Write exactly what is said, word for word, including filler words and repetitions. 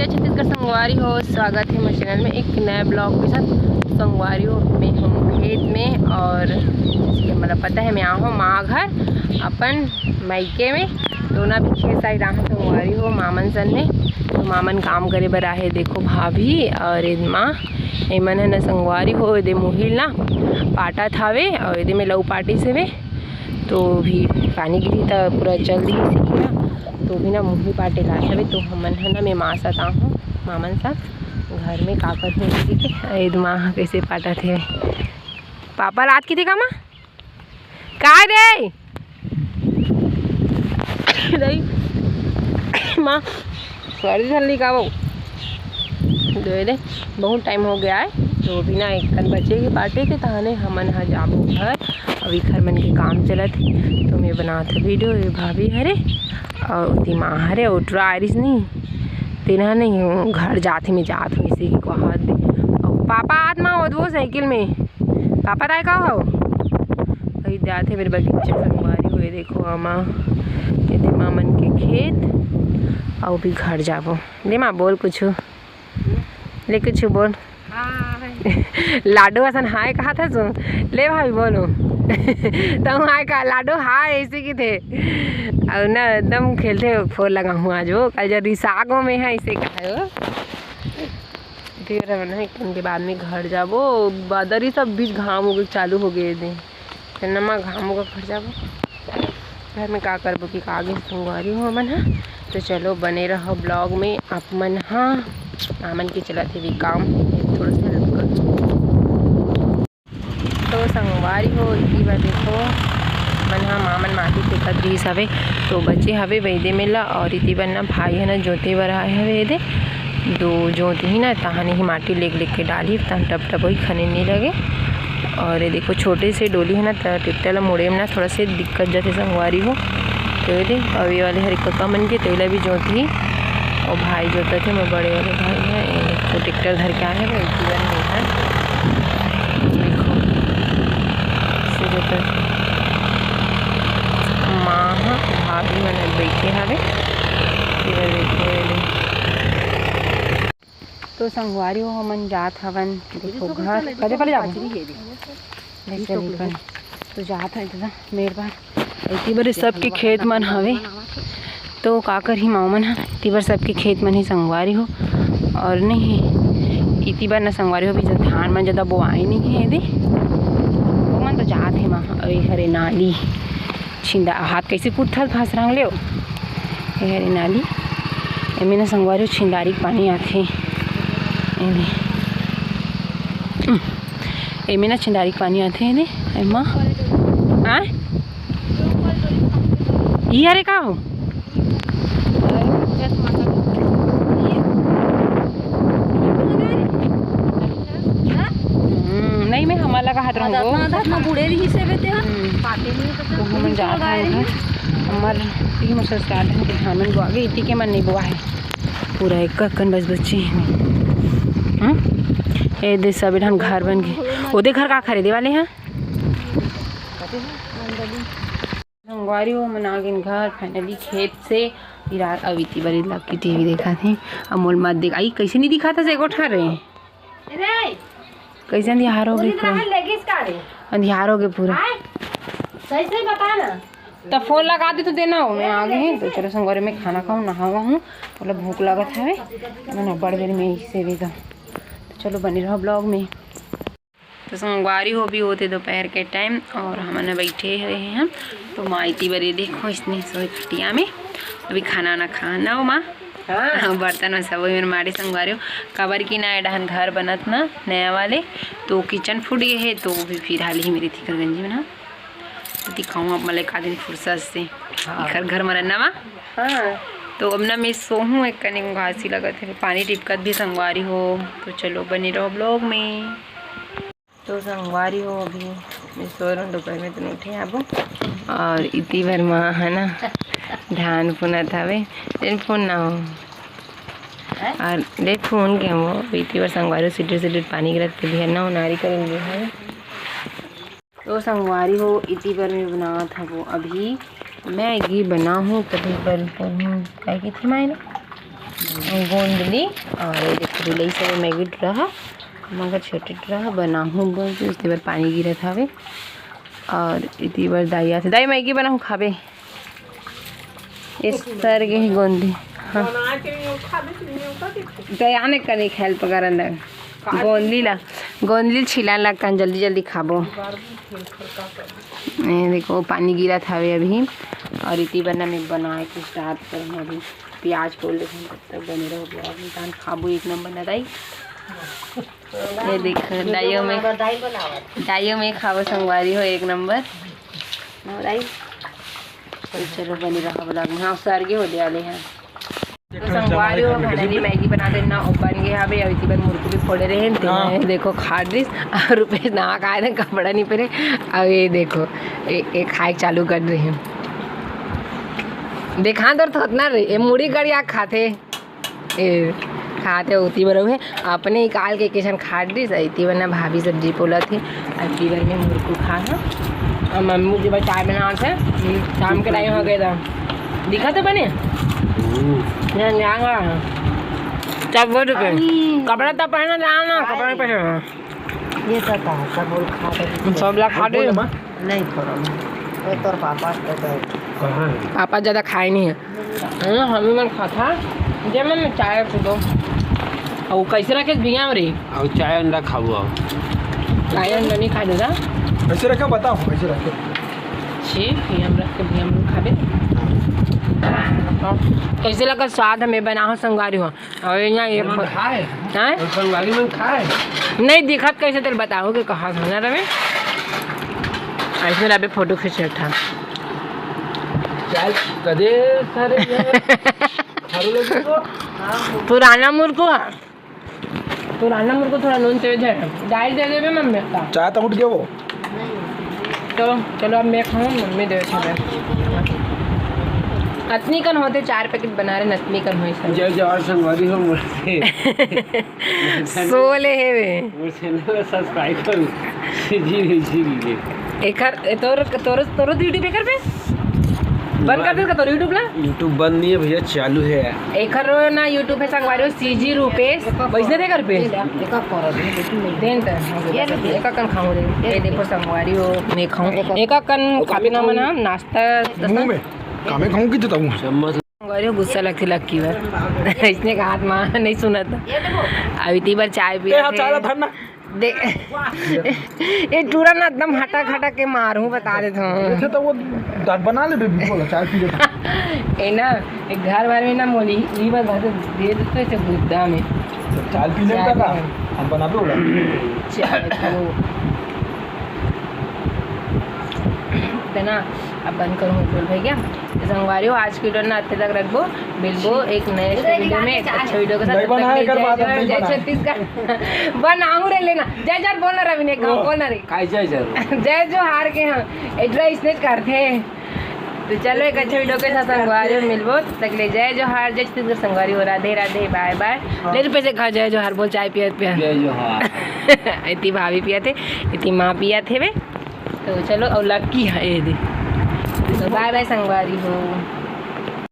जय छत्तीसगढ़ संगवारी हो, स्वागत हे मोर चैनल में एक नया ब्लॉग के साथ। संगवारी हो, मैं हूँ खेत में और जैसे कि मतलब पता है, मैं आ हूँ माँ घर अपन मायके में। तो ना अभी खेत साइड आ हूँ संगवारी हो, मामन सन में। तो मामन काम करे बर आहे, देखो भाभी और ए माँ, एमन है ना संगवारी हो, एदे मुहिल ना पाटा थावे और एदे में लऊ पाटी से वे। तो भी पानी गिरी त पूरा चल दी सीखी ना। तो भी ना मुही पाटे ला हवे। तो हमन ह ना मैं माँ साथ आ हूँ, मामन साथ घर में का करथे दीदी के। ए माँ ह कैसे पाटा थे, पापा लात की थे का माँ? का रे दई माँ, सर्दी धर ली का वो? दे दे, बहुत टाइम हो गया है। तो अभी ना एक कन बचे के पाटे के, तहने हमन ह जाबो घर। अभी घर मन के काम चलत हे, तो मैं बनात हे वीडियो। ये भाभी हरे और ओती माँ हरे, और टुरा आरिस नहीं, तेना नहीं घर जात हे, मैं जात हूँ इसी के कहा दे। और पापा आत माँ ओदवो साइकिल में, पापा ताय का हो? वही जात हे मेरे बगीचा संगवारी हुए, देखो आमा, ये दे मामन के खेत, और भी घर जाबो। दे माँ बोल कुछ, ले कुछ बोल। लाडो असन हाय कहा था सो, ले भाभी बोलो। तम हाय का लाडो हाय ऐसे की थे। और ना एकदम खेलते फोर लगा हूँ आज वो, कल जब रिसागो में है ऐसे कहा है वो। फिर हमन ह एक दिन के बाद में घर जाबो। बादरी सब बीच घाम हो गए, चालू हो गए दे। फिर नमा घाम होगा घर जाबो। घर में का करबो कि का आगे संगवारी हो हमन ह। तो चलो बने रहो ब्लॉग में। आप मन ह हमन के चलत हे भी काम थोड़ा सा रुक। तो संगवारी हो, इति बर देखो, मन ह मामन माटी फेंकत रिहिस हवे, तो बचे हवे वैदे में ला, और इति बर ना भाई ह ना जोते बर आए हवे एदे। दो जोत ही ना, तहाने ही माटी लेग लेग के डाली, तहान टप टप होई, खने नहीं लगे। और ये देखो, छोटे से डोली है ना, त ट्रैक्टर ला मुड़े में ना थोड़ा से दिक्कत जाते संगवारी हो। तो ये दे, और ये वाले हरे कका मन के तेला भी जोत ही, और भाई जोतत हे, मोर बड़े वाले भाई है, ये तो ट्रैक्टर धर के आए हैं, तो इति बर नहीं है। देखो, से जोतत माँ ह, भाभी मन बैठे हवे, ये देखो, ये दे। तो संगवारी हो, हमन जात हवन, देखो घर, कदे पहले जाबो? ले चल ऊपर। तो जात है दादा, मेरे बार इति बर सबके खेत मन हवे, तो का करही मामन ह, इति बर सबके खेत मन ही संगवारी हो। और नहीं, इति बर ना संगवारी हो, भी धान मन ज्यादा बोआई नहीं है दे, वो मन तो जात है माँ। और ये हरे नाली छिंदा, हाथ कैसे पुथल फांस रंग ले। ये हरे नाली, एमे ना संगवारी हो छिंदारी के पानी आथे। एमे, उम, एमे ना छिंदारी के पानी आथे, एमे, एमा। आय? ई हरे का हो? हम्म, नहीं, मैं हमर लगा हाथ रहूँ। आधा, आधा, आधा बूढ़े रही से बेटे, हाँ। हम्म। पाते नहीं तो तो हमन जात हन घर। हमर तीन सौ साठ दिन के धान मन बोआ गे, इति के मन नहीं बोआ है। पूरा एक कन बस बच्चे हैं। हम्म? ए दे सब धान घर बन गए। ओदे घर का खरीदे वाले हैं? संगवारी हो, हमन आ गेन घर finally खेत से। इरा अविति बरी लग के टीवी देखत हे। अमोल मत देख, आई कैसे नहीं दिखाता से गोठा रे। रे, कैसे अंधियार हो गए पूरा? लेगिस का रे? अंधियार हो गए पूरा। आय, सही सही बता ना। तब फोन लगा दे तो देना हो, मैं आ गई हूँ। तो चलो संगवारी, मैं खाना खाऊँ, नहावा हूँ, मतलब भूख लगत हवे। मैंने बड़ बेर में इसे भी तो, तो चलो बने रहो ब्लॉग में। तो संगवारी हो भी होते दोपहर के टाइम और हमन ह बैठे रहे हैं। तो माँ इति बरे देखो इसने सोए खटिया में, अभी खाना ना खाना हो माँ। हाँ। हाँ, बर्तन में सब मेरे मारे संगवारी हो, काबर की ना ए डहन घर बनत ना नया वाले, तो किचन फूट गए है, तो वो भी फिर हाल ही मेरी थी गंजी में ना, तो दिखाऊँ आप मतलब एक आदमी फुर्सत से हाँ। घर घर मरन ना माँ। हाँ। तो अब ना मैं सोहूँ एक कनिक घासी लगत है, पानी टिपकत भी संगवारी हो। तो चलो बने रहो ब्लॉग में। तो संगवारी हो, अभी मैं सो रहा हूँ, दोपहर में तो नहीं उठे आबो। और इति भर माँ है ना धान फुनत हवे, तेन फुन ना हो। हैं? और ले फुन के वो इति भर संगवारी हो, सिटर सिटर पानी गिरत के बिहान ना हो, नारी करेंगे है। तो संगवारी हो, इति बर मैं बनात हवो अभी मैगी बनाहूँ, तभी बर बनहूँ। काय कहिथे माय ना? गोंदली और ये देखो, बिलई से मैगी टूरा ह, मगर छोटे टूरा ह, बनाहूँ बोल के, उसके बाद पानी गिरत हवे। और इति बर दाई आथे, दाई मैगी बनाहूँ, खाबे? ये सर गे हे गोंदली। हाँ। दया ने कनी हेल्प करन लग। गोंदली ला, गोंदली छिलान लगता है, जल्दी जल्दी खाबो। ये देखो, पानी गिरत हवे अभी। और इति बर ना मैं बनाए के स्टार्ट करूँ अभी। प्याज खोल देथन, तब तक बने रहो ब्लॉग में। तान खाबो एक नंबर ना दाई। ये देख, दाइयो में, दाइयो में खाबो संगवारी हो, एक नंबर। ना दाई, तो चलो बने रहो ब्लॉग में। हाँ, सर गे हो दे वाले हैं। तो संगवारी हो, finally मैगी बना देना, वो बन गए हवे। अभी इति बर मुरकू भी फोड़े रहे हैं, तो हाँ। मैं देखो खा रही और रुपेश नहा खाए थे, कपड़ा नहीं पहने। अब ये देखो, ये, ये खाए चालू कर रहे हैं। देखा तो थोतना रे, ये मुड़ी गड़िया खाथे। ए, खाते होती बर उहे अपने निकाल के किचन खाट दिस, इति बर ना भाभी सब्जी पोलत हे, इति बर में मुरकू खा हा। और मम्मी जी बर चाय बनावत हे, शाम के टाइम हो गए था, दिखा तो बने। हम्म। यहाँ, यहाँ, यहाँ। सब बोल रुपए। कपड़ा तो पहना, जाओ ना, कपड़ा नहीं पहना। ये तो था, सब बोल खा रहे थे। सब ला खा दे। नहीं करो, ये तोर पापा तो गए। कहाँ है? पापा ज़्यादा खाए नहीं है। हाँ, हमी मन खाता, जे मन चाय पी दो। और कैसे रखे भैया रे? और चाय अंडा खाबो अब। चाय अंडा नहीं खाए दादा। कैसे रखे बताओ, कैसे रखे? छी, भैया हम रख के भैया हम खाबे। हाँ। कैसे लगा स्वाद हमें बना हो संगवारी हो? और यहाँ ये मन फ-, खाए। हैं? और संगवारी मन खाए। नहीं दिखत कैसे तेरे बताओ कि कहाँ था ना रवि? ऐसे रवि फोटो खींच रहा था। चल, कदे सारे ये हरू लगे तो। पुराना मुरकू है। पुराना मुरकू थोड़ा नून तेज है। दाल दे देवे मम्मी का। चाय तो उठ गया वो। तो चलो अब मैं खाऊँ, मम्मी दे दे। अतनी कन होते चार पैकेट बना रहे, अतनी कन होई सब। जय जवान संगवारी हो मोर से। सो ले हे वे। मोर चैनल ला सब्सक्राइब करू। जी, जी, जी। एकर, ए, तोर, तोर, तोर YouTube एकर पे? बंद कर दे का तोर YouTube ला? YouTube बंद नहीं है भैया, चालू है। एकर ना YouTube पे संगवारी हो, सीजी रूपेश, वैसने दे कर पे? देन त, एक कन खाऊं दे। ये देखो संगवारी हो, नहीं खाऊं। एक कन खाते ना मना, नाश्ता, मुंह में, कामे खाऊं कि तो तब। चम्मच। संगवारी हो, गुस्सा लगती लक्की बार। इसने कहा हाथ मां नहीं सुना था। अभी ती बार चाय पिया ए, हाँ, थे। चाय ला धरना। दे, ये टूरा ना एकदम हटक हटक के मारूं, बता देता हूँ। ऐसे तो वो दांत बना ले बेबी, बोला चाय पी लेता। ए ना, एक घर भर में ना मोली, ई बार घर दे देते ऐसे गुद्दा में। चाय पी लेता चाय का? पी। हम बना दो बोला। चाय तो। इतना अब बंद करूँ, बोल भैया। तो संगवारी हो, आज की वीडियो ना अत्ते तक रखबो। मिलबो एक नए अच्छे वीडियो में, एक अच्छे वीडियो के साथ। नहीं बनाए, तब तक के लिए कर बात, जय जवान, नहीं जय बनाए। छत्तीसगढ़। बनाऊं रे लेना। जय जोहार बोलना रवि ने, कहा ओह। बोलना रे। काय जय जोहार? जय जोहार के हम एड्रेस इसने करते हैं। तो चलो एक अच्छे वीडियो के साथ संगवारी हो मिलबो। तब तक के लिए जय जोहार, जय छत्तीसगढ़ संगवारी हो, राधे राधे, बाय बाय। ले रुपये से कहा जय जोहार बोल, चाय पियत पियत। जय जोहार। इति भाभी पियत हे, इति माँ पियत हे वे। तो चलो, और लक्की है, ये दे। तो बाय बाय संगवारी हो।